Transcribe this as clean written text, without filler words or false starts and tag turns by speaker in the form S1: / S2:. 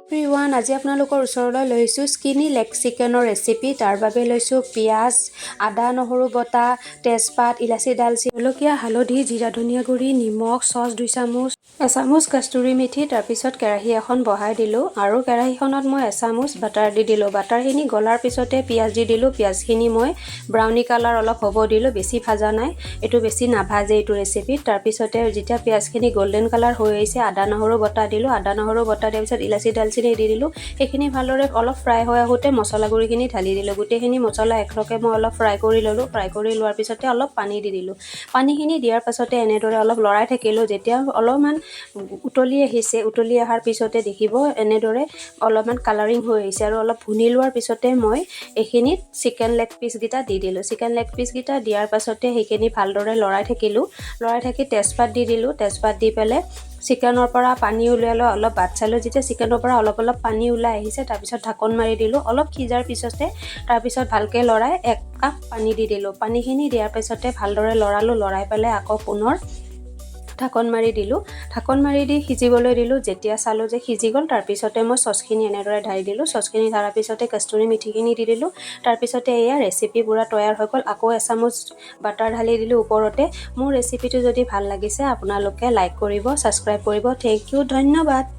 S1: Everyone, আজি আপোনালোকৰ ওচৰলৈ লৈছোঁ স্কিনি লেগ চিকেনৰ ৰেচিপি। তাৰ বাবে লৈছোঁ পিঁয়াজ, আদা নহৰু বটা, তেজপাত, ইলাচি, ডালচেনি, জলকীয়া, হালধি, জিৰা, ধনিয়া গুড়ি, নিমখ, চচ 2 চামুচ, এচামুচ কস্তুৰী মেথি। তাৰপিছত কেৰাহী এখন বহাই দিলোঁ আৰু কেৰাহীখনত মই এচামুচ বাটাৰ দি দিলোঁ। বাটাৰখিনি গলাৰ পিছতে পিঁয়াজ দি দিলোঁ। পিঁয়াজখিনি মই ব্ৰাউনি কালাৰ অলপ হ'ব দিলোঁ, বেছি ভাজা নাই। এইটো বেছি নাভাজে এইটো ৰেচিপিত। তাৰপিছতে যেতিয়া পিঁয়াজখিনি গল্ডেন কালাৰ হৈ আহিছে, আদা নহৰু বটা দিলোঁ। আদা নহৰু বটা দিয়াৰ পিছত ইলাচি, ডালচেনি দি দিলোঁ। সেইখিনি ভালদৰে অলপ ফ্ৰাই হৈ আহোঁতে মছলা গুড়িখিনি ঢালি দিলোঁ। গোটেইখিনি মছলা একেলগে মই অলপ ফ্ৰাই কৰি ল'লোঁ। ফ্ৰাই কৰি লোৱাৰ পিছতে অলপ পানী দি দিলোঁ। পানীখিনি দিয়াৰ পাছতে এনেদৰে অলপ লৰাই থাকিলোঁ। যেতিয়া অলপমান উতলি আহিছে, উতলি অহাৰ পিছতে দেখিব এনেদৰে অলপমান কালাৰিং হৈ আহিছে আৰু অলপ ভুনি লোৱাৰ পিছতে মই এইখিনিত চিকেন লেগ পিচকেইটা দি দিলোঁ। চিকেন লেগ পিচকেইটা দিয়াৰ পাছতে সেইখিনি ভালদৰে লৰাই থাকিলোঁ। লৰাই থাকি তেজপাত দি দিলোঁ। তেজপাত দি পেলাই চিকেনৰ পৰা পানী উলিয়াই অলপ বাট চালোঁ। যেতিয়া চিকেনৰ পৰা অলপ অলপ পানী ওলাই আহিছে, তাৰপিছত ঢাকন মাৰি দিলোঁ। অলপ সিজাৰ পিছতে তাৰপিছত ভালকৈ লৰাই 1 কাপ পানী দি দিলোঁ। পানীখিনি দিয়াৰ পিছতে ভালদৰে লৰালোঁ। লৰাই পেলাই আকৌ পুনৰ ঢাকন মাৰি দিলোঁ। ঢাকন মাৰি দি সিজিবলৈ দিলোঁ। যেতিয়া চালোঁ যে সিজি গ'ল, তাৰপিছতে মই চচখিনি এনেদৰে ঢালি দিলোঁ। চচখিনি ঢালাৰ পিছতে কস্তুৰী মেথিখিনি দি দিলোঁ। তাৰপিছতে এয়া ৰেচিপি পূৰা তৈয়াৰ হৈ গ'ল। আকৌ এচামুচ বাটাৰ ঢালি দিলোঁ ওপৰতে। মোৰ ৰেচিপিটো যদি ভাল লাগিছে, আপোনালোকে লাইক কৰিব, ছাবস্ক্ৰাইব কৰিব। Thank U, ধন্যবাদ।